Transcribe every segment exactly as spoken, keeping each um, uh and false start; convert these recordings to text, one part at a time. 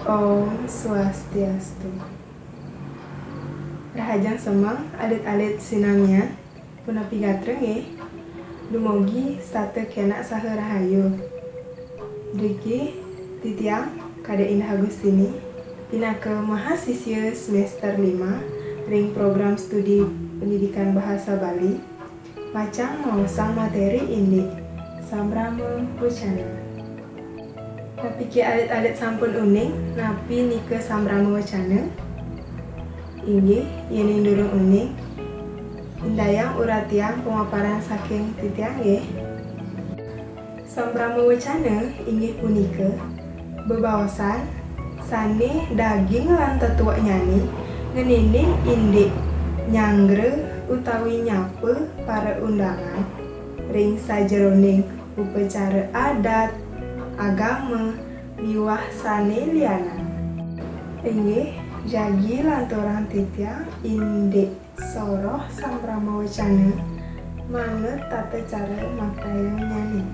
Om Swastiastu. Rahajeng semeng alit-alit sinamian, punapi gatra nggih? Dumogi setata kenak saha rahayu. Driki titiang Kadek Indah Agustini, pinaka mahasiswa semester lima ring program studi Pendidikan Bahasa Bali, pacang maosang materi indik sambrama wecana. Napike alit-alit sampun uning napi nika sambrama wecana? Inggih, yening durung uning, indayang uratiang pamaparan saking titiang nggih. Sambrama wecana inggih punika bebaosan sane daging lan tetueknyane ngenenin indik nyanggra utawi nyapa para undangan ring sajeroning upacara adat, agama, miwah sane lianan. Inggih, jagi lanturang titiang indik soroh sambrama wecana manut tata cara maktayannyane.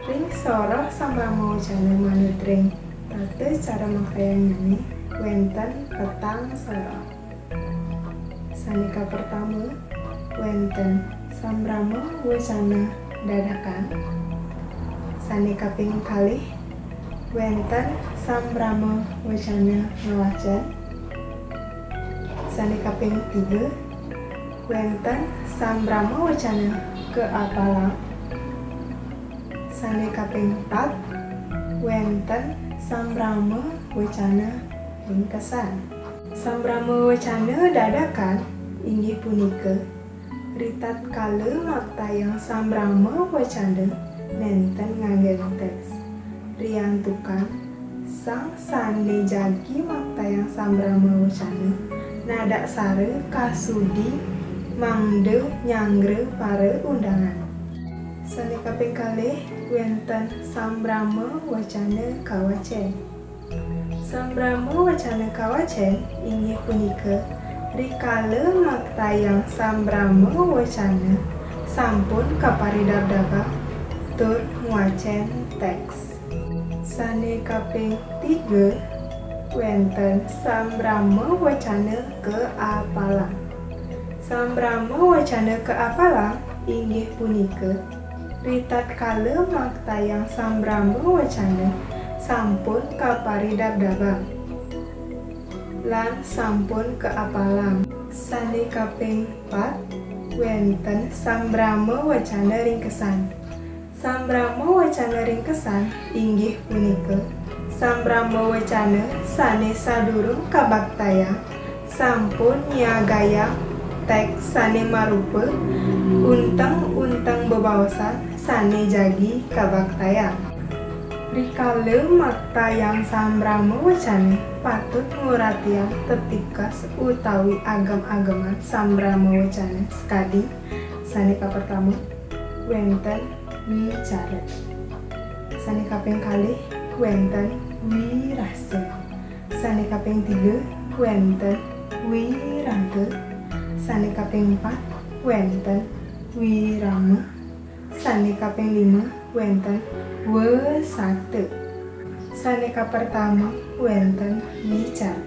Ring soroh sambrama wecana manut ring tata cara maktayannyane wenten petang soroh. Sane kapertama, wenten sambrama wecana dadakan. Sane kaping kalih, wenten sambrama wecana ngwacen. Sane kaping tiga, wenten sambrama wecana kaapalang. Sane kaping pat, wenten sambrama wecana ringkesan. Sambrama wecana dadakan inggih punika ritatkala maktayang sambrama wecana nenten nganggen teks. Riantukan sang sane jagi maktayang sambrama wecana nadaksara kasudi mangda nyanggra para undangan. Sane kaping kalih, wenten sambrama wecana kawacen. Sambrama wecana kawacen inggih punika rikala maktayang sambrama wecana sampun kaparidabdabang tur ngwacen teks. Sane kaping tiga, wenten sambrama wecana kaapalang. Sambrama wecana kaapalang inggih punika ritatkala maktayang sambrama wecana sampun kaparidabdabang lan sampun kaapalang. Sane kaping pat, wenten sambrama wecana ringkesan. Sambrama wecana ringkesan inggih punika sambrama wecana sane sadurung kabaktayang sampun nyiagayang teks sane marupa unteng-unteng bebaosan sane jagi kabaktayang. Rikala maktayang sambrama wecana patut nguratiang tetikes utawi agem-ageman sambrama wecana sakadi sane kapertama, wenten wicara. Sane kaping kalih, wenten wirasa. Sane kaping tiga, wenten wiraga. Sane kaping empat, wenten wirama. Sane kaping lima, wenten wesata. Sane kapertama, wenten wicara.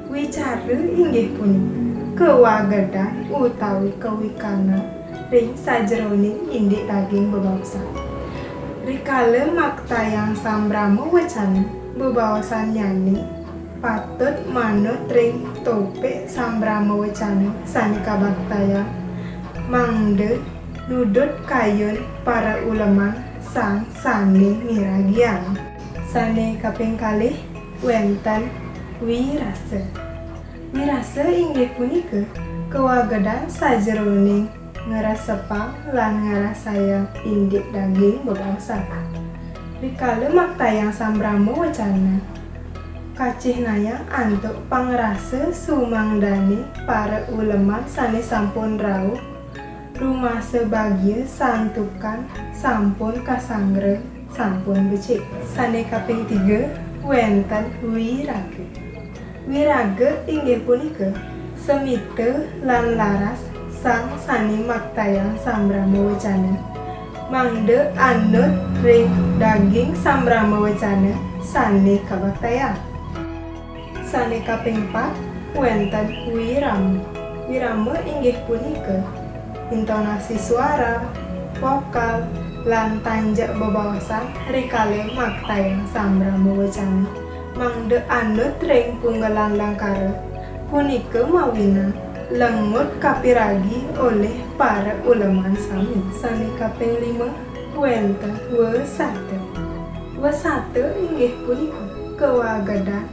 Wicara inggih punika kawagedan utawi kawikanan ring sajeroning indik daging bebaosan. Rikala maktayang sambrama wecana, bebaosannyane patut manut ring topik sambrama wecana sane kabaktayang, mangda nudut kayun para uleman sang sane miragiang. Sane kaping kalih, wenten wirasa. Wirasa inggih punika kawagedan sajeroning ngresepang lan ngrasayang indik daging bebaosan. Rikala maktayang sambrama wecana, kacihnayang antuk pangrasa sumangdane para uleman sane sampun rauh, rumasa bagia santukan sampun kasanggra, sampun becik. Sane kaping tiga, wenten wiraga. Wiraga inggih punika semita lan laras sang sane maktayang sambrama wecana, mangda anut ring daging sambrama wecana sané kabaktayang. Sané kaping pat, wénten wirama. Wirama inggih punika intonasi suara, vokal, lan tanjak bebaosan rikala maktayang sambrama wecana mangda anut ring punggelan langkara. Punika mawinan lengut kapiragi olih para uleman sami. Sané kaping lima, wénten wesata. Wesata inggih punika kawagedan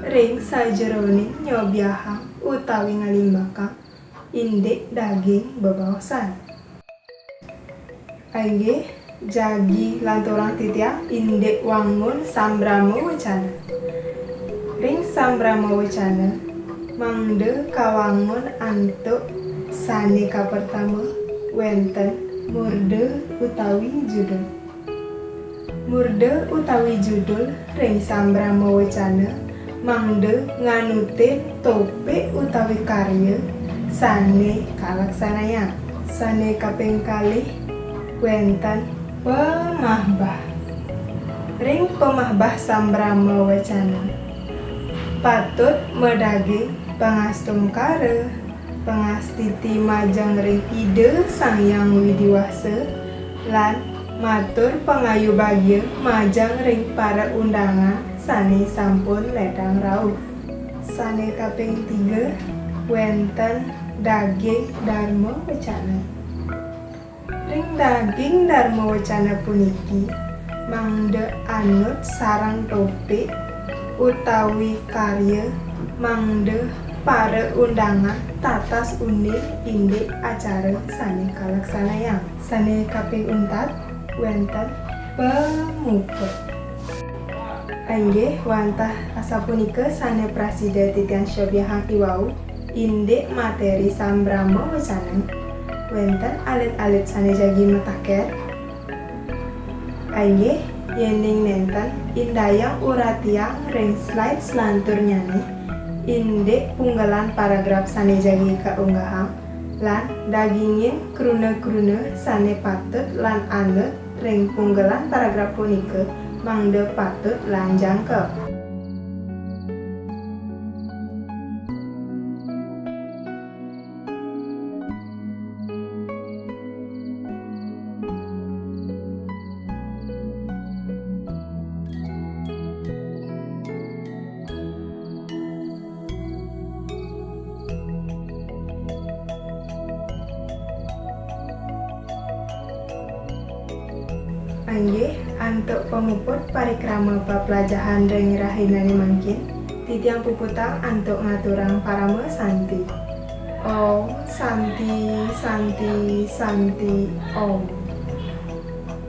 ring sajeroning nyobiahang utawi ngalimbakang indik daging bebaosan. Inggih, jagi lanturang titiang indik wangun sambrama wecana. Ring sambrama wecana, mangda kawangun antuk sané kapertama, wénten murda utawi judul. Murda utawi judul ring sambrama wecana mangda nganutin topik utawi karya sané kalaksanayang. Sané kaping kalih, wénten pamahbah. Ring pamahbah sambrama wecana patut madaging pangastungkara, pangastiti majeng ring Ida Sang Hyang Widi Wasa, lan matur pangayubagia majeng ring para undangan sané sampun ledang rauh. Sané kaping tiga, wénten daging darma wecana. Ring daging darma wecana puniki mangda anut sareng topik utawi karya mangda para undangan tatas uning indik acara sané kalaksanayang. Sané kaping untat, wénten pamuput. Inggih, wantah asapunika sané prasida titiang cobiahang iwau, indik materi sambrama wecana. Wénten alit-alit sané jagi mataken? Inggih, yéning nénten, indayang uratiang ring slide selanturnyané, indik punggelan paragraf sané jagi kaunggahang, lan dagingin kruna-kruna sané patut lan anut ring punggelan paragraf punika mangda patut lan jangkep. Inggih, antuk pamuput parikrama paplajahan ring rahinané mangkin, titiang puputang antuk ngaturang parama santi. Om Santi, Santi, Santi, Om.